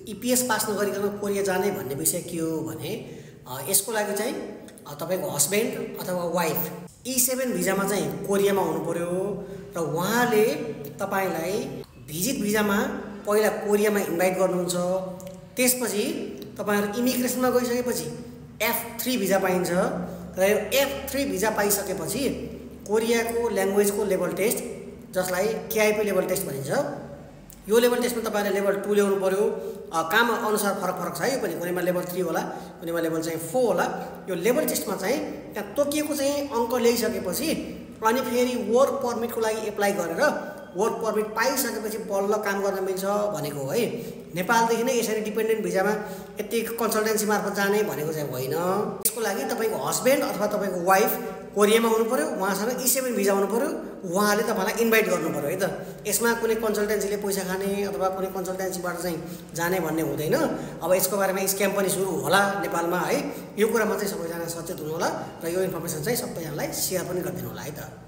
EPS pass नगरिकन Korea जाने भन्ने विषय के हो भने यसको लागि चाहिँ तपाईको हस्बेन्ड अथवा वाइफ E7 भिजामा चाहिँ कोरियामा हुनु पर्यो र उहाँले तपाईलाई भिजिट भिजामा पहिला कोरियामा इन्भाइट गर्नुहुन्छ। त्यसपछि तपाईहरु इमिग्रेसनमा गइसकेपछि F3 भिजा पाइन्छ र यो F3 भिजा पाइसकेपछि कोरियाको ल्याङ्ग्वेजको लेभल टेस्ट जसलाई KIP लेभल टेस्ट भनिन्छ यो लेभल टेस्टमा तपाईले लेभल 2 ल्याउनु पर्यो। काम अनुसार फरक छ यो पनि कुनैमा लेभल 3 होला कुनैमा लेभल चाहिँ 4 होला। यो लेभल टेस्टमा चाहिँ त्यहाँ तोकिएको चाहिँ अंक ल्याइसकेपछि अनि फेरि वर्क परमिटको लागि एप्लाई गरेर वर्क परमिट पाइसकेपछि बल्ल काम गर्न मिल्छ भनेको है। नेपालदेखि नै यसरी डिपेन्डेन्ट भिजामा यति कन्सल्टेन्सी मार्फत जाने भनेको चाहिँ होइन। यसको लागि तपाईको हस्बेन्ड अथवा तपाईको वाइफ कोरियामा हुनु पर्यो, उहाँसँग E7 भिजा हुनु पर्यो, उहाँले तपाईलाई इन्भाइट गर्नु पर्यो है त। यसमा कुनै कन्सल्टेन्सीले पैसा खाने अथवा कुनै कन्सल्टेन्सीबाट चाहिँ जाने भन्ने हुँदैन। अब यसको बारेमा स्क्याम पनि सुरु होला नेपालमा है। यो कुरामा चाहिँ सबैजना सचेत हुनु होला र यो इन्फर्मेसन चाहिँ सबैजनालाई शेयर पनि गरिदिनु होला है त।